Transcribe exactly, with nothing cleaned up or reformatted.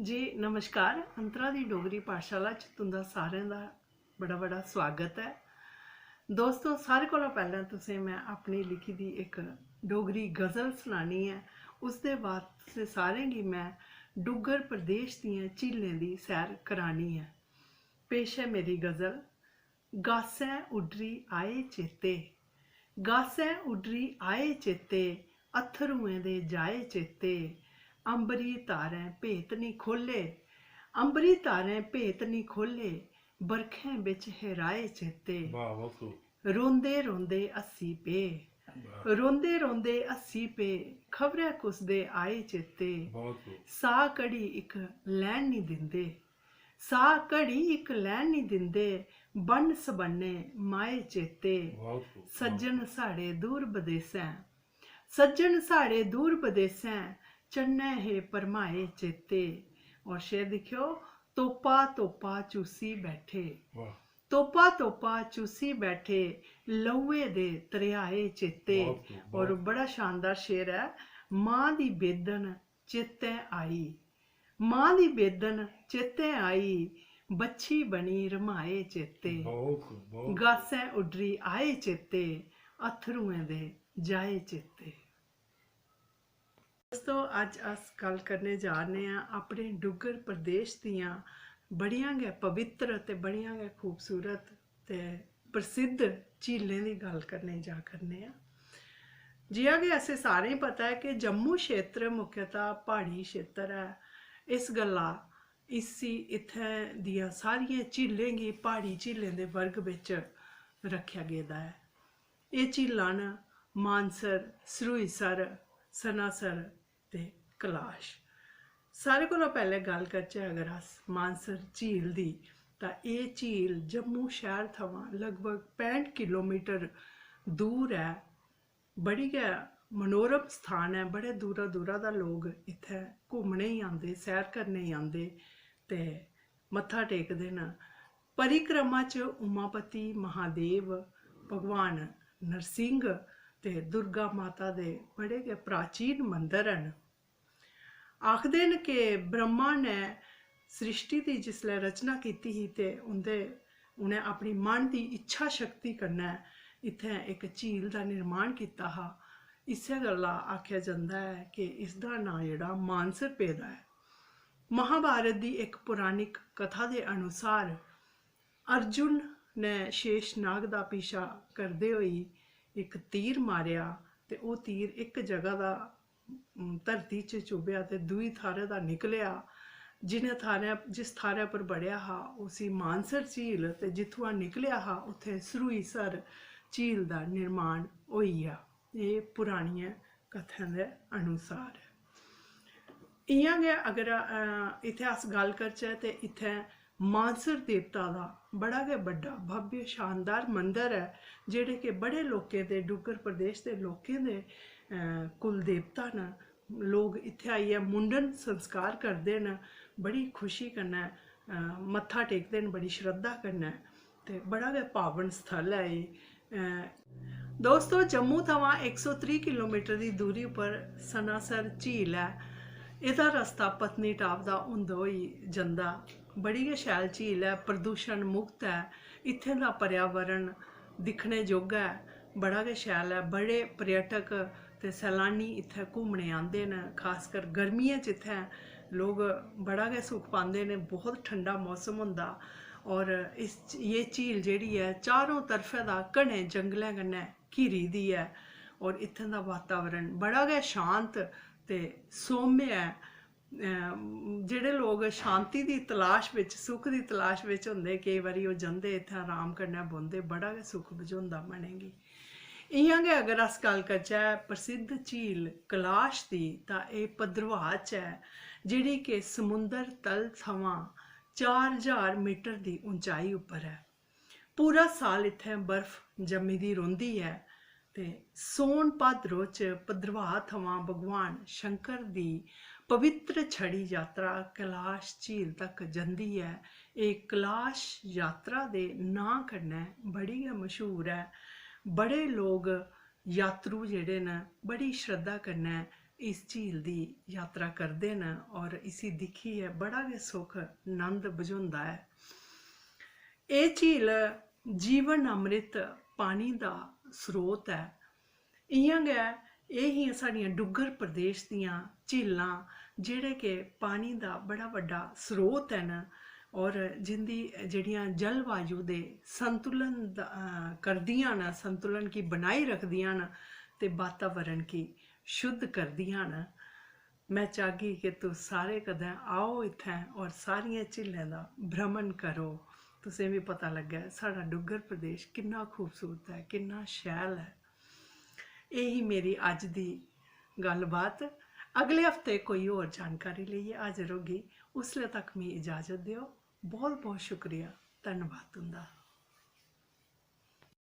जी नमस्कार, अंतरा दी डोगरी पाठशाला च तुं'दा सारें दा बड़ा बड़ा स्वागत ऐ। दोस्तो, सारें कोला पैह्लें तुसें मैं अपनी लिखी दी इक डोगरी गज़ल सनानी ऐ। उसदे बाद तुसें सारें गी मैं डुग्गर प्रदेश दियें झीलें दी सैर करानी ऐ। पेश ऐ मेरी गज़ल। गासैं उड्डरी आए चेते, गासैं उड्डरी आए चेते, अत्थरुएं दे जाए चेते। अंबरी तारें भेत निं खोह्ल्ले, अंबरी तारें भेत निं खोह्ल्ले, बरखें बिच हेराए चेते। वाह, बहुत खूब। रोंदे रोंदे हस्सी पे, वाह। रोंदे रोंदे हस्सी पे, खबरै कुस दे आए चेते। बहुत खूब। साह् घड़ी इक लैन निं दिंदे, साह् घड़ी इक लैन निं दिंदे, बन्न सबन्ने माए चेते। बहुत खूब। सज्जन साढ़े दूर बदेसैं, सज्जन साढ़े दूर बदेसैं, चन्नै हे भरमाए चेते। और शेर दिक्खेओ, तोपा तोपा चूसी बैठे, वाह। तोपा तोपा चूसी बैठे, लौहे दे त्रेहाए चेते। बहुत खूब, और बहुत खूब। बड़ा शानदार शेर ऐ, मां दी बेदन चेतै आई, मां दी बेदन चेतै आई, बच्छी बनी रम्हाए चेते। बहुत खूब, बहुत खूब। गासैं उड्डरी आए चेते, अत्थरुएं दे जाए चेते। दोस्तो, अज्ज अस गल्ल करने जा 'रने आं अपने डुग्गर प्रदेश दियां बड़ियां गै पवित्र ते बड़ियां गै खूबसूरत ते प्रसिद्ध झीलें दी गल्ल करने जा करने आं। जि'यां कि असें सारें गी पता ऐ कि जम्मू क्षेत्र मुख्यतः प्हाड़ी क्षेत्र ऐ, इस गल्ला इसी, इत्थें दियां सारियें झीलें गी प्हाड़ी झीलें दे वर्ग बिच रक्खेआ गेदा ऐ। एह् झीलां न मानसर, सरूईसर, सनासर ते कलाश। सारें कोला पैह्लें गल्ल करचै अगर अस मानसर झील दी, तां एह् झील जम्मू शैह्र थमां लगभग पैंह्ठ किलोमीटर दूर ऐ। बड़ी गै मनोरम स्थान ऐ, बड़े दूरा दूरा दा लोक इत्थै घूमने गी आंदे, सैर करने गी आंदे ते मत्था टेकदे न। परिक्रमा च उमापति महादेव, भगवान नरसिंह ते दुर्गा माता दे बड़े गै प्राचीन मंदर न। आखदे न कि ब्रह्मा ने सृष्टि दी जिसलै रचना कीती ही ते उं'दे, उ'नें अपनी मन दी इच्छा शक्ति कन्नै इत्थें इक झील दा निर्माण कीता हा। इस्सै गल्ला आखेआ जंदा ऐ कि इसदा नांऽ जेह्ड़ा मानसर पेदा ऐ। महाभारत दी इक पौराणिक कथा दे अनुसार अर्जुन ने शेषनाग दा पीछा करदे होई इक तीर मारेआ ते ओह् तीर इक जगह दा, उम, धरती च चुभेआ ते दूई थाह्रै दा निकलेआ। जिनें थाह्रै, जिस थाह्रै पर बड़ेआ हा उसी मानसर झील ते जित्थुआं निकलेआ हा उत्थै सरूईसर झील दा निर्माण होई गेआ। एह् पुरानियें कथें दे अनुसार ऐ। इ'यां गै अगर, अ, इत्थै अस गल्ल करचै ते इत्थै मानसर देवता दा बड़ा गै बड्डा भव्य शानदार मंदर ऐ, जेह्ड़े कि बड़े लोकें दे, डुग्गर प्रदेश दे लोकें दे, अ, कुल देवता न। लोक इत्थै आइयै मुंडन संस्कार करदे न, बड़ी खुशी कन्नै, अ, मत्था टेकदे न, बड़ी श्रद्धा कन्नै। ते बड़ा गै पावन स्थल ऐ एह्। अ, दोस्तो, जम्मू थमां इक सौ त्रीह् किलोमीटर दी दूरी उप्पर सनासर झील ऐ। एह्दा रस्ता पत्नीटाप दा होंदा होई जंदा। बड़ी गै शैल झील ऐ, प्रदूषण मुक्त ऐ। इत्थें दा पर्यावरण दिक्खने जोगा ऐ, बड़ा गै शैल ऐ। बड़े पर्यटक ते सैलानी इत्थें घूमने आंदे न, खासकर गर्मियें च इत्थें लोक, बड़ा गै सुख पांदे न। बहुत ठंडा मौसम होंदा और इस च-, ये झील जेह्ड़ी ऐ चारों तरफै दा घने जंगलें कन्नै घिरी दी ऐ और इत्थें दा वातावरण बड़ा गै शांत ते सौम्य ऐ। अ, जेह्ड़े लोक शांति दी तलाश बिच, सुख दी तलाश बिच होंदे, केईं बारी ओह् जंदे इत्थें आराम कन्नै बौंह्दे, बड़ा गै सुख बझोंदा मनै गी। इ'यां गै अगर अस गल्ल करचै प्रसिद्ध झील कलाश दी, तां एह् भद्रवाह च ऐ, जेह्ड़ी कि समुंदर तल थमां चार ज्हार मीटर दी उंचाई उप्पर ऐ। पूरा साल इत्थें बर्फ जम्मी दी रौंह्दी ऐ ते सौन भादरो च भद्रवाह थमां भगवान शंकर दी पवित्र छड़ी यात्रा कैलाश झील तक जंदी ऐ। एह् कैलाश यात्रा दे नांऽ कन्नै बड़ी गै मशहूर ऐ। बड़े लोक, यात्रु जेह्ड़े न, बड़ी श्रद्धा कन्नै इस झील दी यात्रा करदे न और इसी दिक्खियै बड़ा गै सुख, नंद बझोंदा ऐ। एह् झील जीवन अमृत पानी दा स्रोत ऐ। इ'यां गै एह् हियां साढ़ियां डुग्गर प्रदेश दियां झीलां, जेह्ड़े कि पानी दा बड़ा बड्डा स्रोत न और जिंदी जेह्ड़ियां जलवायु दे संतुलन दा, अ, करदियां न, संतुलन गी बनाई रखदियां न ते वातावरण गी शुद्ध करदियां न। में चाह्गी कि तुस सारे कदें आओ इत्थें और सारियें झीलें दा भ्रमण करो, तुसें बी पता लग्गै साढ़ा डुग्गर प्रदेश किन्ना खूबसूरत ऐ, किन्ना शैल ऐ। एह् ही मेरी अज्ज दी गल्लबात। अगले हफ्ते कोई होर जानकारी लेइयै हाजर होगी। उसले तक मी इजाजत देओ। बहुत बहुत शुक्रिया। धन्नवाद तुंदा।